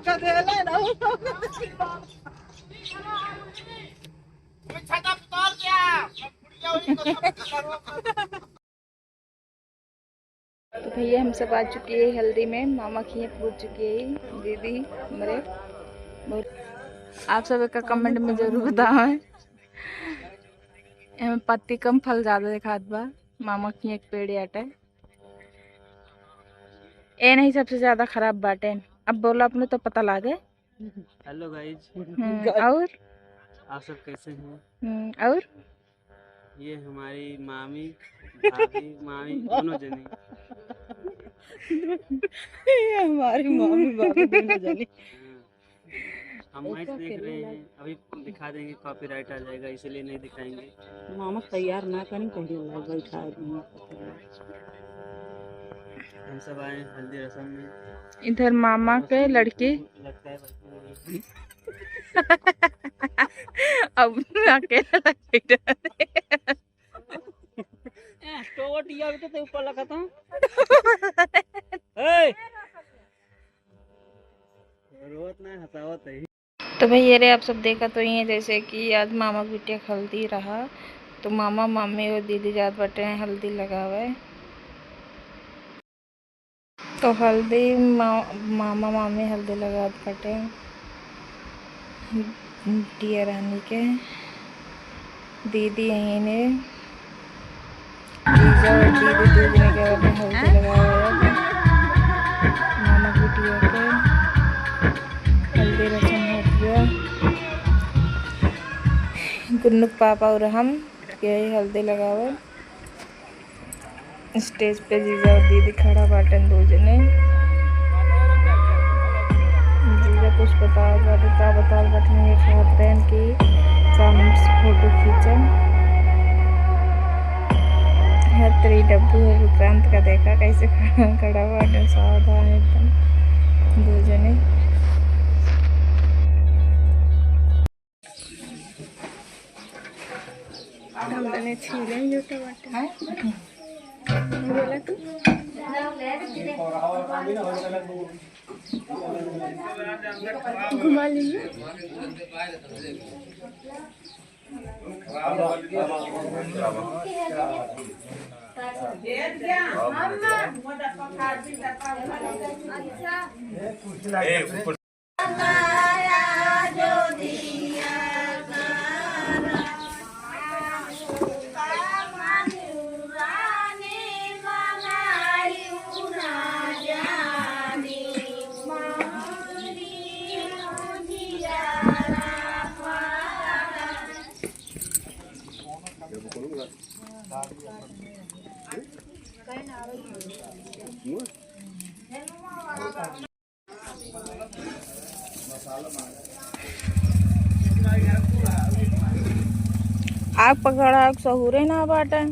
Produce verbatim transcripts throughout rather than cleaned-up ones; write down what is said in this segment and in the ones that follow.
तो भैया, हम सब आ चुकी है हल्दी में, मामा के यहाँ पहुँच चुकी है दीदी हमरे। बहुत, आप सब एक कमेंट में जरूर बताओ, एमे पत्ती कम फल ज्यादा देखात बा। मामा के यहाँ एक पेड़ आटे, ए नहीं सबसे ज्यादा खराब बाटे। अब बोला अपने तो पता लागे। हेलो गाइज। हम्म, और आप सब कैसे हैं? हम्म, और ये हमारी मामी, भाभी, मामी दोनों जनी। ये हमारी मामी, भाभी दोनों जनी। हाँ। हम मैच देख रहे हैं, अभी दिखा देंगे, कॉपीराइट आ जाएगा, इसीलिए नहीं दिखाएंगे। मामा तैयार ना करें, पहले लोग बैठा देंगे। हम सब आए हैं हल्दी रसम में। इधर मामा के लड़की। लगता है बल्कि अब अकेला बैठा है। ए, टोवटिया भी तो ते ऊपर लगा था। ए! रोवत ना, हंसावत है। तो भैया रे, आप सब देखत होइहैं जैसे कि आज मामा के बिटिया के हल्दी रहा, तो मामा, मामी और दीदी जात बाटे हल्दी लगावे। तो हल्दी मा-, मामा, मामी हल्दी लगात बाटे बिटिया रानी के। दीदी यहीं ने, जीजा और दीदी दू जने के अपने हल्दी लगावे हैं। मामा बिटिया के हल्दी रसम होत बा। गुन्नू के पापा और हम के हल्दी लगावे। स्टेज पे जीजा और दीदी खड़ा बाटेन दो जने। जीजा कुछ बतावत बाटे, का बतावत बाटे, ये कहत रहेन कि का हम फोटो खींचम। हर तरी डब्बू है विक्रांत का, देखा कैसे खड़ा, खड़ा बाटे, सावधान एकदम दो जने। हम तने छीले ही जो टमाटर। हैं? बोला तू? घुमा लीजिए। आग पकड़ा, आग सहूरे ना बाटे।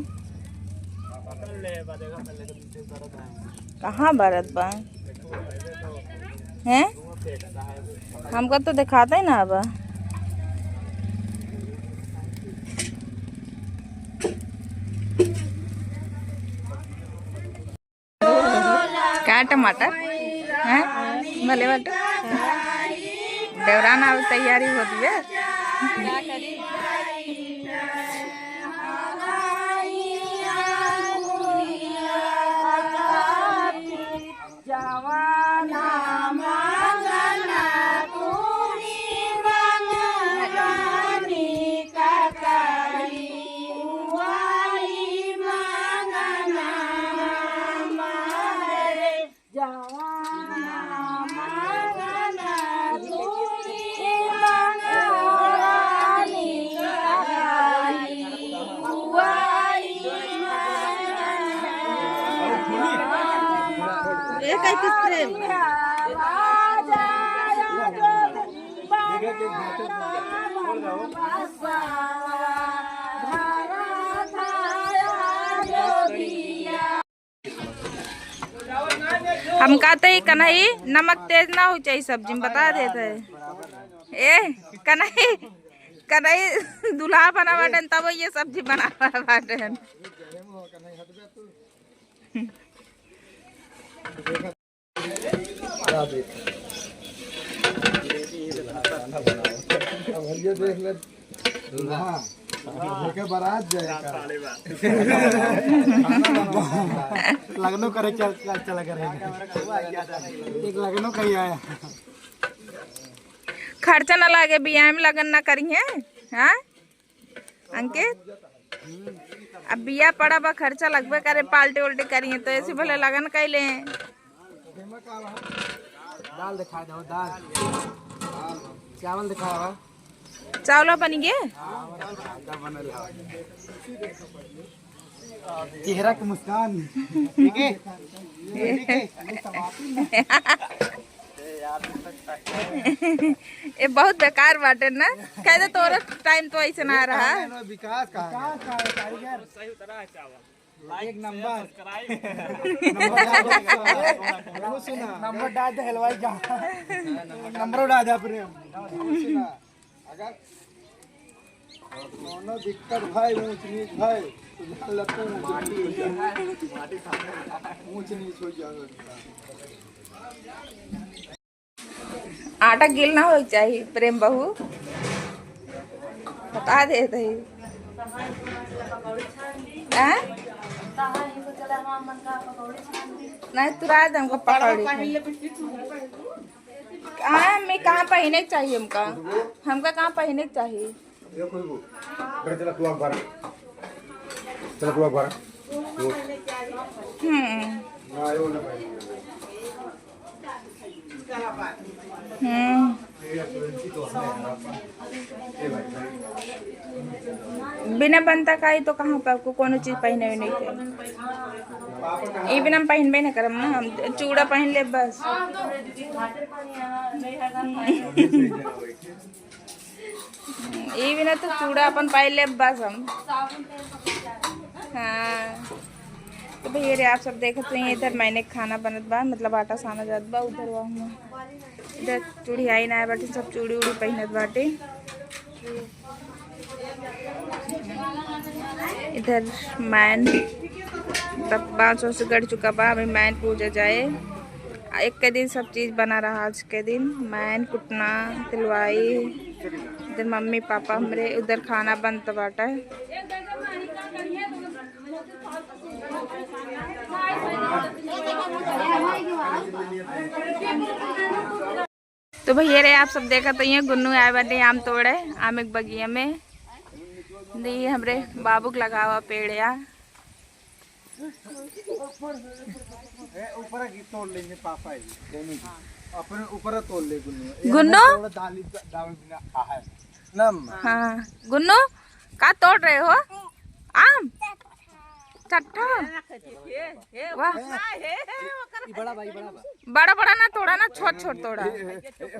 कहाँ बरत बा? हैं? हमका तो देखाता ही ना बा। का टमाटर? हैं? भले बाटे। देवरान आवे तैयारी होत बे। हम कहते ही कन्हई नमक तेज ना हो चाहिए सब्जी में, बता देते हैं। ए कन्हई, कन्हई दूल्हा बना बाटन तब ये सब्जी बना बाटन। अब ये देख ले, दूल्हा लेके बारात जाएगा। लगनो करे, चल, चल, चला करे। एक लगनो कहीं आया। खर्चा ना लागे, बियाह में लगन ना करिहे, हाँ? अंकित, अब बिया पड़ा बा, खर्चा लगबे करे, पार्टी उल्टी करिए तो ऐसे भले लगन कैले। दाल दिखा दो, दाल। चावल दिखा दो। चावल बन गए? चेहरा की मुस्कान। ठीक है? ये बहुत बेकार बाटे ना। कह दे तोरा टाइम तो ऐसे ना रहा। विकास कहाँ है? एक नंबर। नंबर डाल दे हलवाई का। नंबर डाल दे अपने। अगर कोनो दिक्कत भाई, ऊंच नीच भाई, तो जान ले तू ऊंच नीच हो जाओगे। ऊंच नीच हो जाओगे। आटा गील ना होए के चाही, प्रेम बहू, बता देत ही। आ? नहीं, तुरा दे हमका पकौड़ी। आ, मैं कहाँ पहिने के चाही हमका? हमका कहाँ पहिने के चाही? ये कोई वो। अरे चला तू अखबार। चला तू अखबार। हम्म। हाँ, ये वाला भाई। हम्म। बिना बनता का ही तो कहाँ पे आपको कोनो चीज पहिने भी नहीं थे। ई बिना हम पहिनबे ना करम ना, हम चूड़ा पहिन ले बस। ई बिना तो चूड़ा अपन पाई लेब बस हम। हाँ, तो भैया रे, आप सब देखत हुई, इधर मैंने खाना बनत बा, मतलब आटा साना जात बा। उधर वहाँ इधर चूड़ी आई ना बाटे, सब चूड़ी उड़ी पहिनत बाटे। इधर मैन तब बांस वांस गड़ चुका बा, अभी मैन पूजा जाए। आ, एक के दिन सब चीज बना रहा, आज के दिन मैन कुटना, तिलवाई, इधर मम्मी पापा हमरे, उधर खाना बनत बाटे। तो भैया रे, आप सब देखत हइये, गुन्नू आए बाटे आम तोड़े, आम एक बगिया में। दी हमरे बाबू के लगावा पेड़ या। ए, ऊपर की तोड़ लेंगे पापा जी। अपने ऊपर तोड़ ले गुन्नू। ए, गुन्नू? हमें थोड़ा दाली, दाल बिना आहा है। नम। हाँ, गुन्नू, का तोड़ रहे हो? आम? चट्टा? वाह। ई बड़ा बा, ई बड़ा बा। बड़ा बड़ा ना तोड़ा ना, छोट छोट तोड़ा। ये तो। ये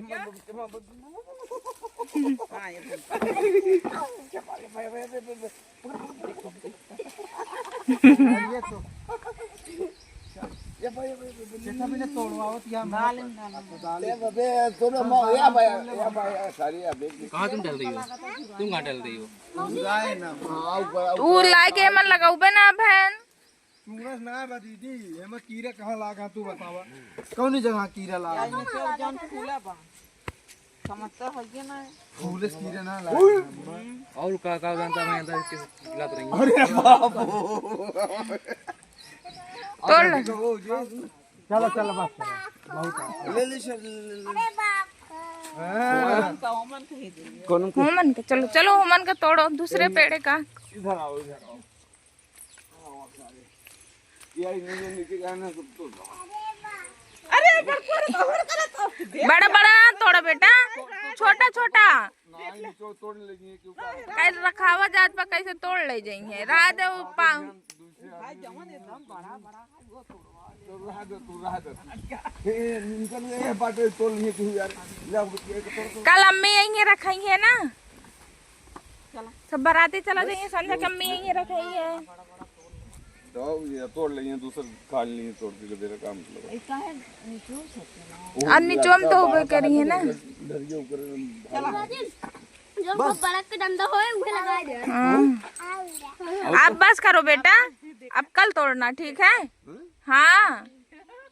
भाई, ये भाई, ये भाई, ये भाई। चेचा भी ने तोड़वावत या ना, मार। ना, ना, ना। ए, बबे, तोड़ो, मार, या भाई, या भाई, या सारी, या देख। कहाँ तुम डाल रही हो? तुम कहाँ डाल रही हो? हाँ, ऊपर, ऊपर। तू लाए के मन लगाउबे ना, बहन। चूरस ना बा दीदी, एमे कीड़ा कहाँ लागा तू बतावा? कौनी जगह कीड़ा लागा? यार, ये तो जान फूला बा। समझता है ये ना। फूले से कीड़ा ना लागा। और का, का जानता मैं अंदर के लात रही। अरे बाप रे। तोड़ ले। चलो, चलो, बस करो। बहुत है। ले ले, ले ले। हाँ। होमन के, चलो, चलो, होमन के तोड़ो, दूसरे पेड़े का। इधर आओ, इधर आओ। अरे, बड़का, बड़का, बड़का। बड़ा बड़ा ना तोड़ा बेटा, छोटा छोटा। कल रखावा जात बा, कैसे तोड़ ले जाइए, रहा दे वो पाँव। कल अम्मी यहीं रखाई है ना। चला। सब बराती चला जाइए, संझा के अम्मी यहीं रखाई है। तो ये तोड़ लेंगे, दूसर काट लेंगे, तोड़ के दे रखा मतलब। ए, काहे निचोड़ सकते ना? और निचोड़ में तो होबे करी है ना। डरिए ऊपर। चला। जो बड़ा के डंडा होए, उहे लगा दे। हाँ। आप बस करो बेटा, अब कल तोड़ना, ठीक है? हाँ।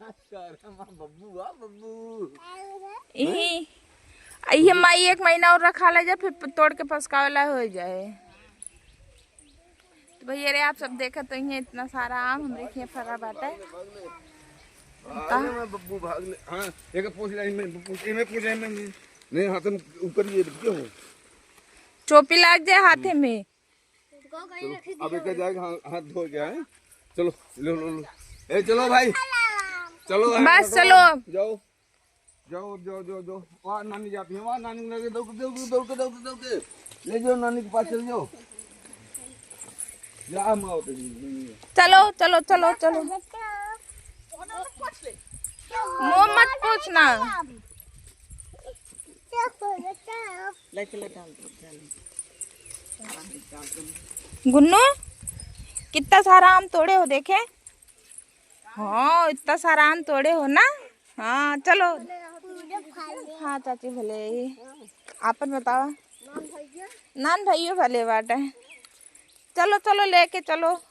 अरे माँ, बब्बू, वाह, बब्बू। ई, ये माई एक महीना और रखा ले जा, फिर तोड़ के पसकावे ला हो जाए। तो भैया रे, आप सब देखत तो ही, इतना सारा आम हमरे खिया फरा बाटे। अरे मैं बब्बू भाग ले। हाँ, एक पूछ ले, मैं पूछ, मैं पूछ, मैं नहीं, हाथ में ऊपर ये क्यों हो? चोपी लाग जाए हाथे में। चलो, अब एक जाएगा, हाँ, हाथ धो गया है। चलो, लो, लो, लो। ए, चलो भाई, चलो, बस, चलो। जाओ, जाओ, जाओ, जाओ, जाओ। वहाँ नानी जाती है, वहाँ नानी के लगे दौड़ के, दौड़ के, दौड़ के, दौड़ के, दौड़ के। ले जाओ, नानी के पास चल जाओ। जा, हम आओ तो नहीं, नहीं, नहीं। चलो, चलो, चलो, चलो। मुँह मत पूछना। ले चले डाल दो, डाल दो। गुन्नू, कितना सारा आम तोड़े हो, देखे? हाँ, इतना सारा आम तोड़े हो ना। हाँ, चलो। हाँ चाची, भले ही। आपन बतावा। नान भैया भले बाटे। चलो, चलो, लेके चलो।